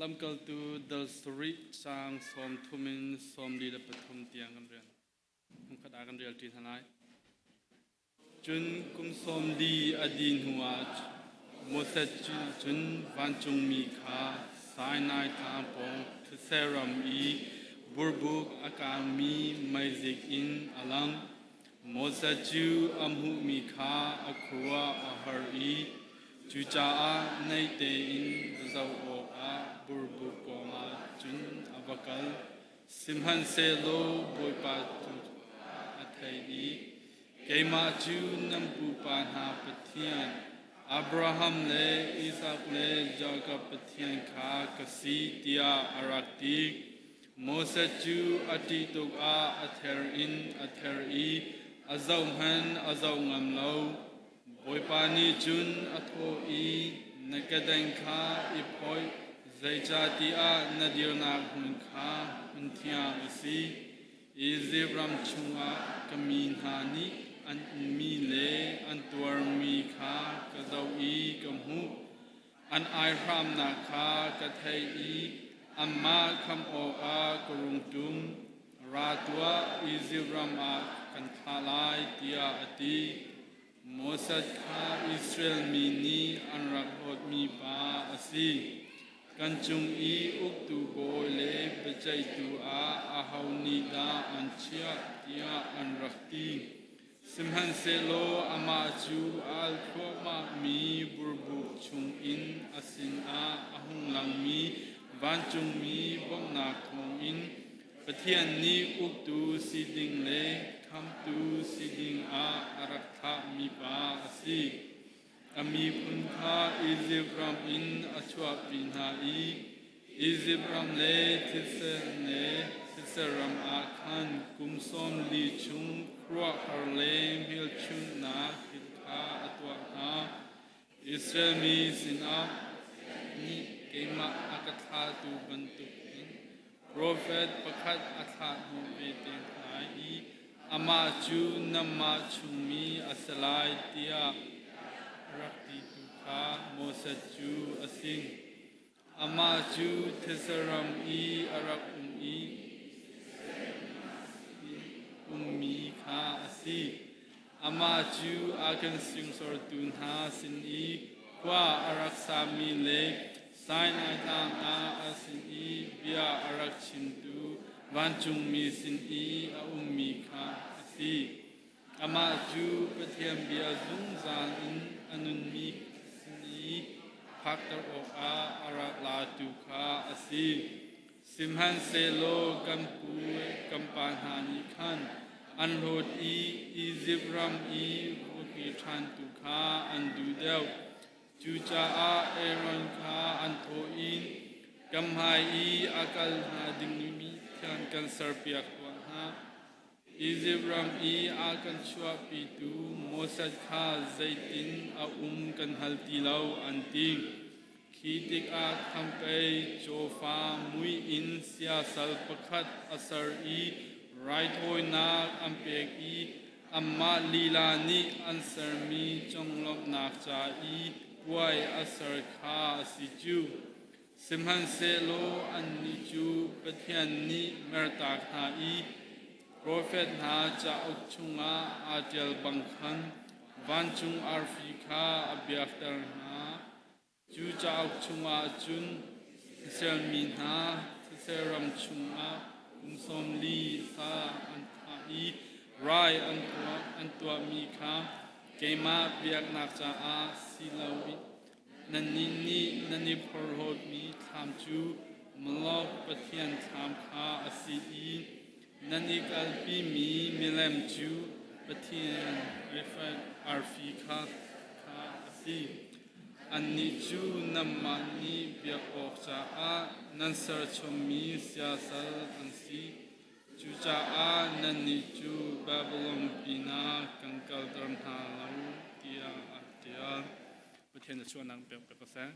Lamkaltu dal sarih caang 30 in 43 tiang kan rel. Hmunkhat ah kan rel ṭi hna lai. Cun kum 40 a dih hnuah Moses cu cun vancungmi kha Sinai tlang pawng thetse ram i burbuk a kaangmi meizik in a lang. Moses cu a hmuhmi kha a khuaruah a har i cucaah naih tein va zoh awkah burbuk pawngah cun a va kal. Sihmanhsehlaw Bawipa cu a thei i, Keimah cu nan pupa hna Pathian, Abraham le Isak le Jakob Pathian kha ka si, tiah a rak ti. Moses cu a ṭih tuk ah a ther in a ther i a zohhmanh a zoh ngam lo. Bawipa nih cun a thawh i, Na kedeng kha i phoih, zeicahtiah na dirnak hmun kha hmun thiang a si. Izipt ram chungah ka mi hna nih an inmi le an tuarmi kha ka zoh i ka hmuh. An aihramnak kha ka theih i anmah khamh awkah ka rung ṭum. Ra tuah, Izipt ram ah kan thlah lai, tiah a ti. Moses kha Israel mi nih an rak hlawtmi pa a si. Kan cung i uktu bawi le biaceihtu ah aho nih dah an chiah, tiah an rak ti. Sihmanhsehlaw amah cu a al thluahmahmi burbuk chungin a sinah a hung langmi vancungmi bawmhnak thawngin Pathian nih uktu si ding le khamhtu si dingah a rak thlahmi pa a si. A miphun kha Izipt ram in a chuahpi hna i Izipt ram le thisen le thise ram ah khan kum 40 chung khuaruahhar le hmelchunhnak thil kha a tuah hna. Israel mi sinah nih keimah a ka thlahtu bantukin profet pakhat a thlah hnawh ve te hna i amah cu nanmah chungmi a si lai tiah rak titu kha Moses cu a si. Amah cu thetse ram i a rak um i ummi kha a si. Amah cu a kan hringsortu hna sin i khua a rak sami le Sinai Tlang ah a sin i bia a rak chimtu vancungmi sin i a ummi kha a si. Amah cu Pathian bia zungzal in a nunmi sin i phakter awkah a rak latu kha a si. Sihmanhsehlaw kan pu kan pa hna nih khan an hlawt i Izipt ram i vuaki ṭhan tu kha an duh deuh. Cucaah Aaron kha an thawh i, Kan hmai i a kal hnga dingmi thian kan serpiak tuah hna. Izipt ram i a kan chuahpitu Moses kha zeitin a um kan hngal ti lo, an ti. Khi tikah khampei cawfa mui in siasal pakhat a ser i raithawinak an pek i anmah lila nih an sermi conglawmhnak ca i puai a ser kha a si cu. Sihmanhsehlaw annih cu Pathian nih mertak hna i profet hna cauk chungah aa ṭial bang khan vancung arfi kha a biakter hna. Cu cauk chungah cun Israel mi hna thetse ram chungah kum 40 sa an thah i rai an tuahmi kha keimah biaknak caah si loin Nannih nih nan i phorhlawtmi thlam cu Molok pathian thlam kha a si i nan i kalpimi milem cu pathian Rephaim arfi kha a si. Annih cu nanmah nih biak awk caah nan serchommi siasal an si. Cucaah nannih cu Babilon pinah kan kalter hna lo, tiah a ṭial. Pathian a chuahnak pek ko seh.